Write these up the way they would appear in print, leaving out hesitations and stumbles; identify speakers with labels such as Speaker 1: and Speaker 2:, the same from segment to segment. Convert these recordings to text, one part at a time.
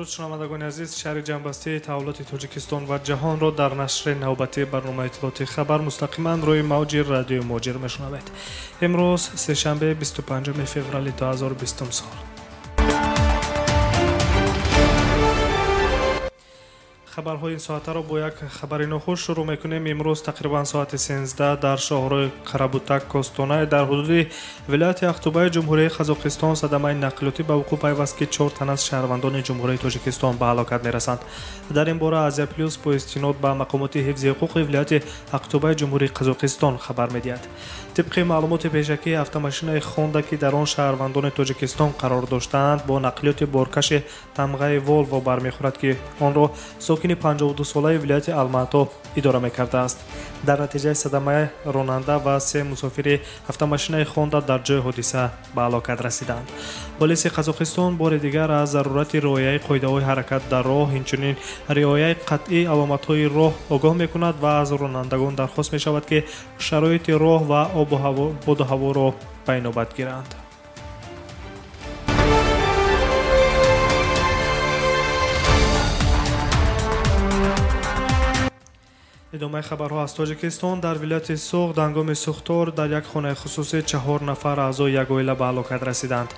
Speaker 1: Дуруд шунавандагони азиз, шаҳри ҷамъбастии таҳаввулоти Тоҷикистон ва ҷаҳонро дар нашри навбатии барномаи иттилоотии хабар мустақиман рӯи мавҷи радиои Муҳоҷир мешунавед. Имрӯз сешанбе 25 феврали 2020 сол. Хабарҳои ин соатаро бо як хабари нохуш шурӯъ мекунем. Имрӯз тақрибан соати 13 дар шоҳрои Қарабутак Костонай дар ҳудуди вилояти Ақтубаи Ҷумҳурии Қазоқистон садамаи нақлиётӣ ба вуқӯъ пайваст, ки 4 тан аз шаҳрвандони Ҷумҳурии Тоҷикистон ба ҳалокат мерасанд. Дар ин бора Азия Плюс бо истинод ба мақомоти ҳифзи ҳуқуқи вилояти Ақтубаи Ҷумҳурии Қазоқистон хабар медиҳад. Тибқи маълумоти пешакӣ, автомашинаи Хонда, ки дар он шаҳрвандони Тоҷикистон қарор доштаанд, бо нақлиёти боркаши тамғаи Волво бармехӯрад, ки онро сокини 52-солаи вилояти Алмато идора мекардааст. Дар натиҷаи садамаи ронанда ва 3 мусофири автомашинаи Хонда дар ҷои ҳодиса ба ҳалокат расиданд. Полиси Қазоқистон бори дигар аз зарурати риояи қоидаҳои ҳаракат дар роҳ, инчунин риояи қатъии аломатҳои роҳ огоҳ мекунад ва аз ронандагон дархост мешавад, ки шароити роҳ ва боду ҳаворо ба инобат гиранд. Идомаи хабарҳо аз Тоҷикистон. Дар вилояти Суғд ҳангоми сӯхтор дар як хонаи хусусӣ 4 нафар аъзои як оила ба ҳалокат расиданд.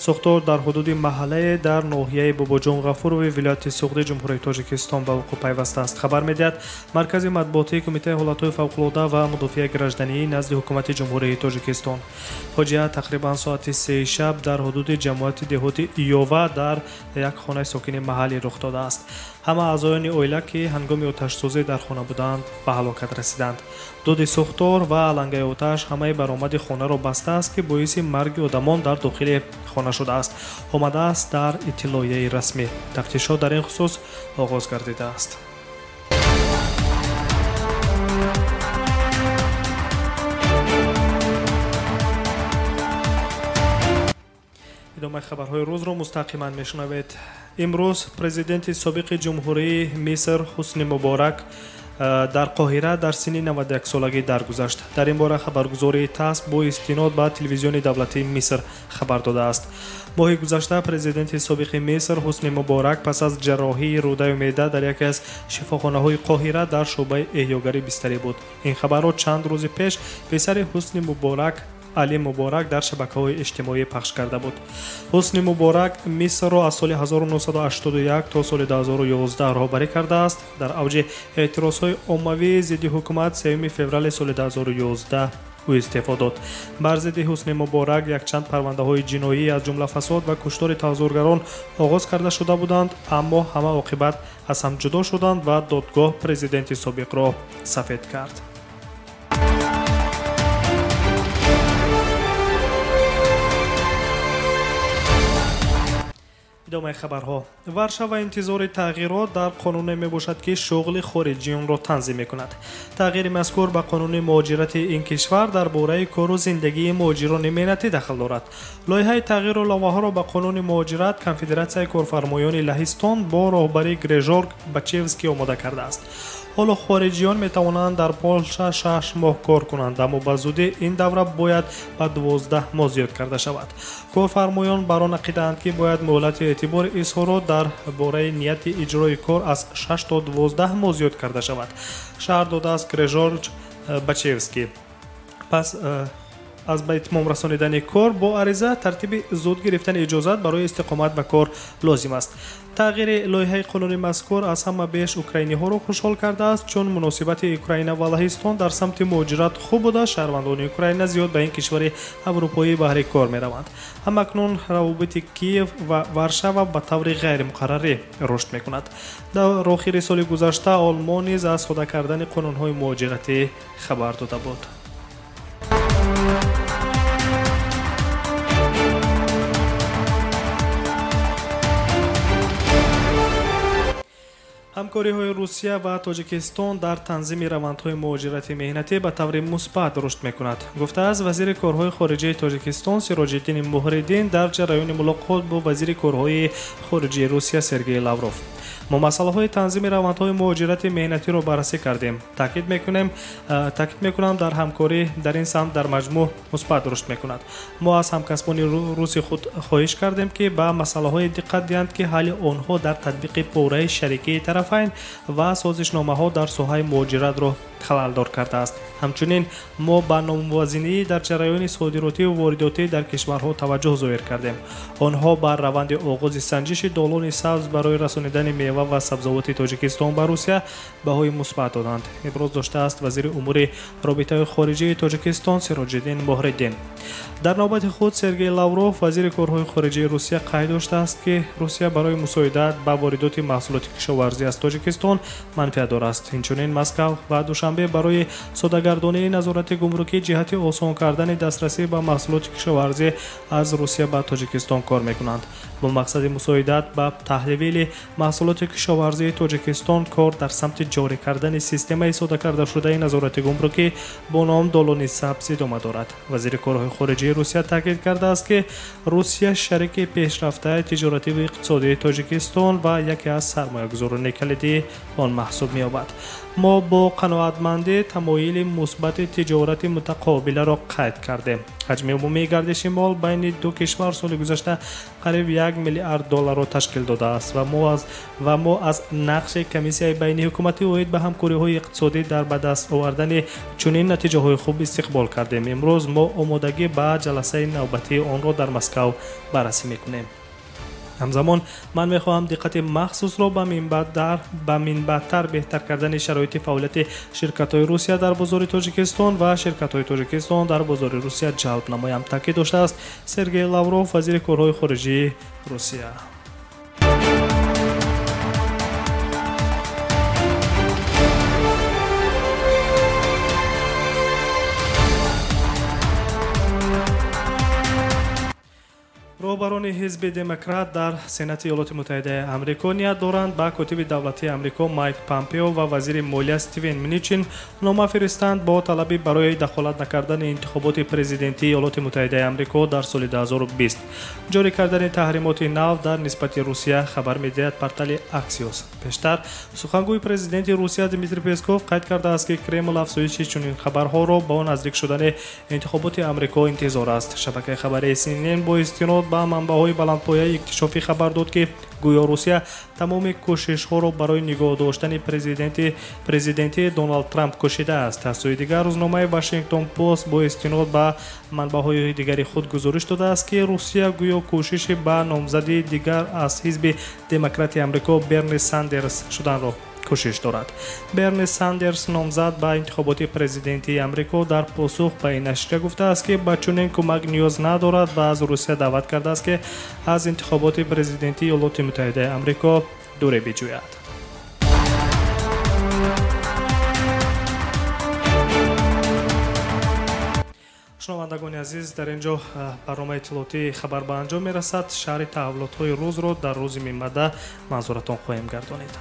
Speaker 1: Сӯхтор дар ҳудуди маҳаллае дар ноҳияи Бобоҷон Ғафурови вилояти Суғди Ҷумҳурии Тоҷикистон ба вуқӯъ пайвастааст. Хабар медиҳад Маркази матбуотии Кумитаи ҳолатҳои фавқулода ва мудофиаи граждании назди Ҳукумати Ҷумҳурии Тоҷикистон. Фоҷиа тақрибан соати 3 шаб дар ҳудуди ҷамоати деҳоти Иёва дар як хонаи сокини маҳаллӣ рух додааст. Ҳама аъзоёни оила, ки ҳангоми оташсӯзӣ дар хона буданд, ба ҳалокат расиданд. Дуди сӯхтор ва алангаи оташ ҳамаи баромади хонаро бастааст, ки боиси марги одамон дар дохили хона шудааст. Омадааст дар иттилоияи расмӣ. Тафтишот дар ин хусус оғоз гардидааст. Идомаи хабарҳои рӯзро мустақиман мешунавед. Имрӯз президенти собиқи Ҷумҳурии Миср Ҳусни Муборак дар Қоҳира дар синни 91-солагӣ даргузашт. Дар ин бора хабаргузории ТАСС бо истинод ба телевизиони давлатии Миср хабар додааст. Моҳи гузашта президенти собиқи Миср Ҳусни Муборак пас аз ҷарроҳии рӯдаю меъда дар яке аз шифохонаҳои Қоҳира дар шӯъбаи эҳёгарӣ бистарӣ буд. Ин хабарро чанд рӯзи пеш писари Ҳусни Муборак Али Муборак дар шабакаҳои иҷтимоӣ пахш карда буд. Ҳусни Муборак Мисрро аз соли 1981 то соли 2011 роҳбарӣ кардааст. Дар авҷи эътирозҳои оммавии зидди ҳукумат 3 феврали соли 2011 ӯ истеъфо дод. Бар зидди Ҳусни Муборак якчанд парвандаҳои ҷиноӣ аз ҷумла фасод ва куштори тазоҳургарон оғоз карда шуда буданд, аммо ҳама оқибат аз ҳам ҷудо шуданд ва додгоҳ президенти собиқро сафед кард. Идомаи хабарҳо. Варшава интизори тағйирот дар қонуне мебошад, ки шуғли хориҷиёнро танзим мекунад. Тағйири мазкур ба қонуни муҳоҷирати ин кишвар дар бораи кору зиндагии муҳоҷирони меҳнатӣ дахл дорад. Лоиҳаи тағйиру иловаҳоро ба қонуни муҳоҷират Конфедератсияи корфармоёни Лаҳистон бо роҳбарии Грежор Бачевский омода кардааст. Ҳоло хориҷиён метавонанд дар Полша 6 моҳ кор кунанд, аммо ба зудӣ ин давра бояд ба 12 моҳ зиёд карда шавад. Корфармоён бар он ақидаанд, ки бояд муҳлати эътибори изҳорот дар бораи нияти иҷрои кор аз 6 то 12 моҳ зиёд карда шавад, шарҳ додааст Грежорж Бачевский. Пас аз ба итмом расонидани кор бо ариза тартиби зуд гирифтани иҷозат барои истиқомат ба кор лозим аст. Тағйири лоиҳаи қонуни мазкур аз ҳама беш украиниҳоро хушҳол кардааст, чун муносибати Украина ва Лаҳистон дар самти муҳоҷират хуб буда, шаҳрвандони Украина зиёд ба ин кишвари аврупоӣ баҳри кор мераванд. Ҳамакнун равобити Киев ва Варшава ба таври ғайримуқаррарӣ рушд мекунад. Дар охири соли гузашта Олмон низ аз сода кардани қонунҳои муҳоҷиратӣ хабар дода буд. Ҳамкориҳои Русия ва Тоҷикистон дар танзими равандҳои муҳоҷирати меҳнатӣ ба таври мусбат рушд мекунад, гуфтааст вазири корҳои хориҷии Тоҷикистон Сироҷиддини Муҳриддин дар ҷараёни мулоқот бо вазири корҳои хориҷии Русия Сергей Лавров. Мо масъалаҳои танзими равандҳои муҳоҷирати меҳнатиро баррасӣ кардем. Таъкид мекунам, дар ҳамкорӣ дар ин самт дар маҷмӯъ мусбат рушд мекунад. Мо аз ҳамкасбони руси худ хоҳиш кардем, ки ба масъалаҳое диққат диҳанд, ки ҳалли онҳо дар татбиқи пурраи шарикии тарафайн ва созишномаҳо дар соҳаи муҳоҷиратро халалдор кардааст. Ҳамчунин мо ба номувозинӣ дар ҷараёни содиротию воридотӣ дар кишварҳо таваҷҷӯҳ зоҳир кардем. Онҳо бар раванди оғози санҷиши долони сабз барои расонидани мева ва сабзавоти Тоҷикистон ба Русия баҳои мусбат доданд, иброз доштааст вазири умури робитаҳои хориҷии Тоҷикистон Сироҷиддин Муҳриддин. Дар навбати худ Сергей Лавров, вазири корҳои хориҷии Русия, қайд доштааст, ки Русия барои мусоидат ба воридоти маҳсулоти кишоварзӣ аз Тоҷикистон манфиатдор аст. Инчунин Москав ва Душанбе барои содагардонии назорати гумрукӣ ҷиҳати осон кардани дастрасӣ ба маҳсулоти кишоварзӣ аз Русия ба Тоҷикистон кор мекунанд. Бо мақсади мусоидат ба таҳвили маҳсулоти кишоварзии Тоҷикистон кор дар самти ҷорӣ кардани системаи содакардашудаи назорати гумрукӣ бо ном долони сабз идома дорад. Вазири корҳои хориҷии Русия таъкид кардааст, ки Русия шарики пешрафтаи тиҷоративу иқтисодии Тоҷикистон ва яке аз сармоягузорони калидии он маҳсуб меёбад. Мо бо қаноатмандӣ тамоили мусбати тиҷорати мутақобиларо қайд кардем. Ҳаҷми умумии гардиши мол байни ду кишвар соли гузашта қариб 1 миллиард долларро ташкил додааст ва мо аз нақши комиссияи байниҳукуматӣ оид ба ҳамкориҳои иқтисодӣ дар ба даст овардани чунин натиҷаҳои хуб истиқбол кардем. Имрӯз мо омодагӣ ба ҷаласаи навбатии онро дар Москав баррасӣ мекунем. Ҳамзамон ман мехоҳам диққати махсусро ба минбаъдтар беҳтар кардани шароити фаъолияти ширкатҳои Русия дар бозори Тоҷикистон ва ширкатҳои Тоҷикистон дар бозори Русия ҷалб намоям, таъкид доштааст Сергей Лавров, вазири корҳои хориҷии Русия. Роҳбарони ҳизби демократ дар Сенати Иёлоти Муттаҳидаи Амрико ният доранд ба котиби давлатии Амрико Майк Помпео ва вазири молия Стивен Мнучин нома фиристанд бо талаби барои дахолат накардани интихоботи президентии Иёлоти Муттаҳидаи Амрико дар соли 2020, ҷорӣ кардани таҳримоти нав дар нисбати Русия, хабар медиҳад портали Аксиос. Пештар сухангӯи президенти Русия Дмитрий Песков қайд кардааст, ки Кремл афзоиши чунин хабарҳоро бо наздик шудани интихоботи Амрико интизор аст. Шабакаи хабарии CNN бо истинод ба манбаъҳои баландпояи иктишофӣ хабар дод, ки гӯё Русия тамоми кӯшишҳоро барои нигоҳ доштани президентии Доналд Трамп кӯшидааст. Аз сӯи дигар, рӯзномаи Вашингтон Пост бо истинод ба манбаъҳои дигари худ гузориш додааст, ки Русия гӯё кӯшиши ба номзади дигар аз ҳизби демократи Амрико Берни Сандерс шуданро кӯшиш дорад. Берни Сандерс, номзад ба интихоботи президентии Амрико, дар посух ба ин нашрия гуфтааст, ки ба чунин кӯмак ниёз надорад ва аз Русия даъват кардааст, ки аз интихоботи президентии Иёлоти Муттаҳидаи Амрико дурӣ биҷӯяд. Шунавандагони азиз, дар ин ҷо барномаи иттилоотии хабар ба анҷом мерасад. Шарҳи таҳаввулотҳои рӯзро дар рӯзи минбаъда манзуратон хоҳем гардонид.